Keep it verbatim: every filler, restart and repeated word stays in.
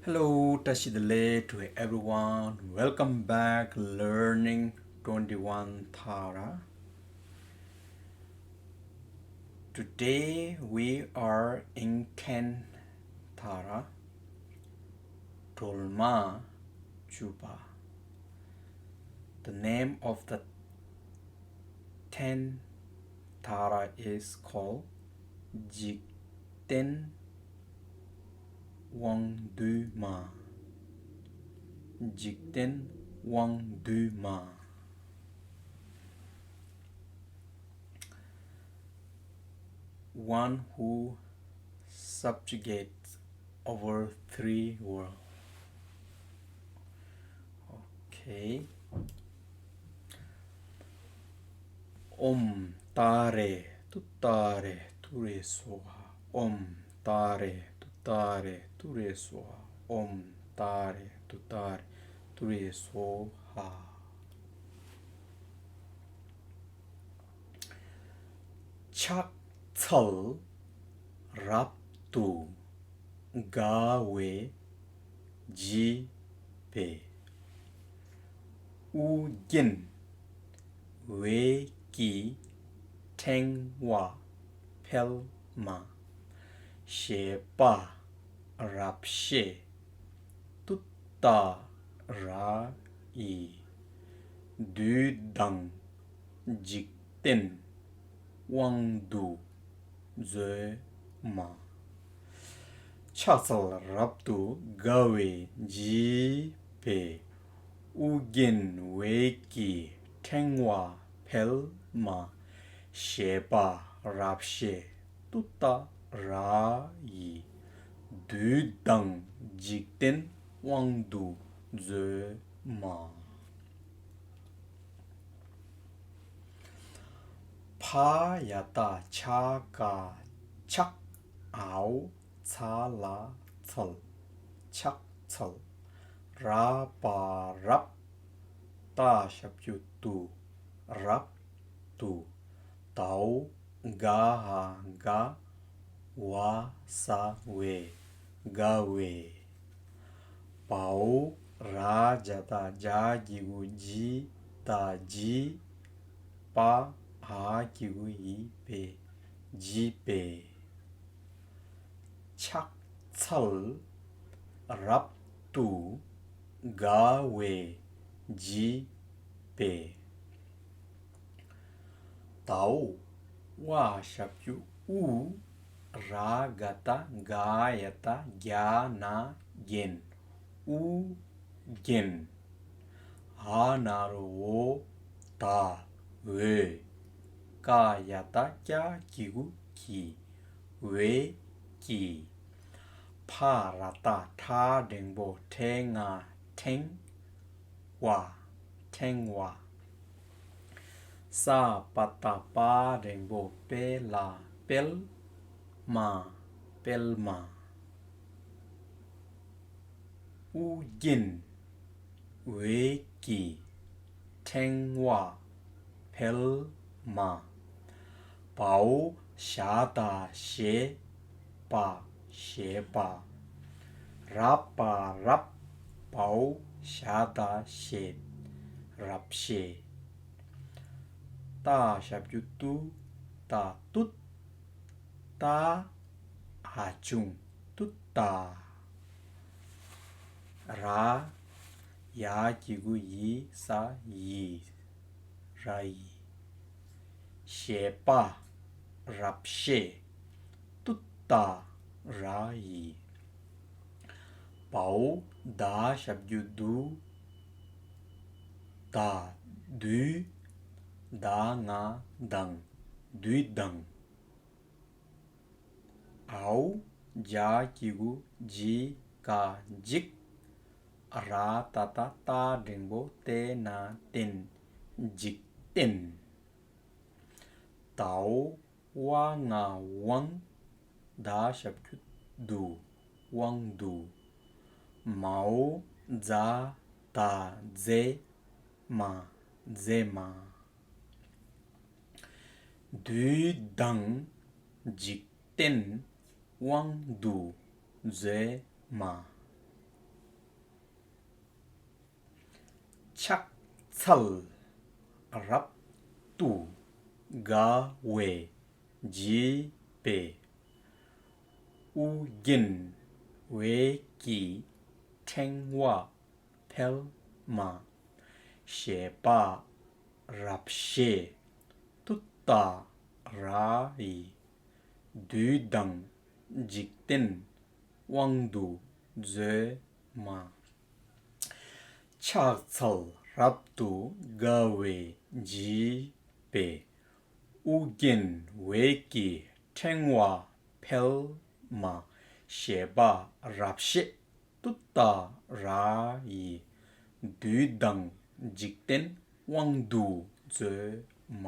Hello, Tashi Delek to everyone. Welcome back, learning twenty-one Thara. Today we are in Khen Thara, Dolma Chupa. The name of the ten Thara is called འཇིག་རྟེན་དབང་འདུས་མ། འཇིག་རྟེན་དབང་འདུས་མ། One who subjugates over three worlds. Okay. ཨོཾ་ཏཱ་རེ་ཏུཏྟཱ་རེ་ཏུ་རེ་སྭཱ་ཧཱ། ཨོཾ་ཏཱ་རེ་ཏུཏྟཱ་རེ་ཏུ་རེ་སྭཱ་ཧཱ། ཨོཾ་ཏཱ་རེ་ཏུཏྟཱ་རེ་ཏུ་རེ་སྭཱ་ཧཱ། ཕྱག་འཚལ་རབ་ཏུ་དགའ་བའི་བརྗིད་པས། ཨུ་རྒྱན་འོད་ཀྱི་ཕྲེང་བ་འཕེལ་མ། བཞད་པ་རབ་བཞད་ཏུཏྟཱ་ར་ཡིས། བདུད་དང་འཇིག་རྟེན་དབང་དུ་མཛོད་མ། ཕྱག་འཚལ་རབ་ཏུ་དགའ་བའི་བརྗིད་པས། ཨུ་རྒྱན་འོད་ཀྱི་ཕྲེང་བ་འཕེལ་མ། བཞད་པ་རབ་བཞད་ཏུཏྟཱ་ར་ཡིས། བདུད་དང་འཇིག་རྟེན་དབང་དུ་མཛོད་མ། ཕ་ཡ་བཏགས་ཕྱ་ག་ཕྱག་ཨའོ་ཚ་ལ་འཚལ། ཕྱག་འཚལ། ར་བ་རབ། ཏ་ཞབས་ཀྱུ་ཏུ། རབ་ཏུ། དའོ་ག་ཧ་དགའ། བ་ས་བའི། དགའ་བའི། བའོ་ར་ཇ་བཏགས་རྗ་གི་གུ་བརྗི། ད་བརྗིད། པ་འ་གི་གུ་འི་པའི། བརྗིད་པའི། ཕྱག་འཚལ་རབ་ཏུ་དགའ་བའི་བརྗིད་པའི། དའོ་བ་ཞབས་ཀྱུ་དབུ། ར་ག་བཏགས་རྒ་ཡ་བཏགས་རྒྱ་ན་རྒྱན། ཨུ་རྒྱན། འ་ན་རོ་འོ། ད་འོད། ཀ་ཡ་བཏགས་ཀྱ་གི་གུ་ཀྱི། འོད་ཀྱི། ཕ་ར་བཏགས་ཕྲ་འགྲེང་བུ་ཕྲེ་ང་ཕྲེང་བ། ཕྲེང་བ། ས་པ་བཏགས་པ་འགྲེང་བུ་སྤེ་ལ་སྤེལ་མ། སྤེལ་མ། ཨུ་རྒྱན་འོད་ཀྱི་ཕྲེང་བ་འཕེལ་མ། བའོ་ཞ་ད་བཞད་པ། བཞད་པ། ར་བ་རབ། བའོ་ཞ་ད་བཞད། རབ་བཞད། ཏ་ཞབས་ཀྱུ་ཏུ། ཏ་ཏུཏ། ཏ་འ་ཆུང་ཏུཏྟཱ། ར་ཡ་གི་གུ་ཡི་ས་ཡིས། ར་ཡིས། བཞད་པ་རབ་བཞད་ཏུཏྟཱ་ར་ཡིས། བའོ་ད་ཞབས་ཀྱུ་དུ། ད་དུས། ད་ང་དང་། དུས་དང་། འའོ་ཇ་གི་གུ་འཇི་ག་འཇིག། ར་ཏ་བཏགས་རྟ་འགྲེང་བུ་རྟེ་ན་རྟེན། འཇིག་རྟེན། དའོ་བ་ང་དབང་། ད་ཞབས་ཀྱུ་དུ། དབང་དུ། མའོ་ཛ་ད་མཛེས་མ། མཛེས་མ། བདུད་དང་འཇིག་རྟེན་དབང་དུ་མཛོད་མ། ཕྱག་འཚལ་རབ་ཏུ་དགའ་བའི་བརྗིད་པས། ཨོ་རྒྱན་འོད་ཀྱི་ཕྲེང་བ་འཕེལ་མ། བཞད་པ་རབ་བཞད་ཏུཏྟཱ་ར་ཡིས། བདུད་དང་འཇིག་རྟེན་དབང་དུ་མཛོད་མ། ཕྱག་འཚལ་རབ་ཏུ་དགའ་བའི་བརྗིད་པས། ཨོ་རྒྱན་འོད་ཀྱི་ཕྲེང་བ་འཕེལ་མ། བཞད་པ་རབ་བཞད་ཏུཏྟཱ་ར་ཡིས། བདུད་དང་འཇིག་རྟེན་དབང་དུ་མཛོད་མ།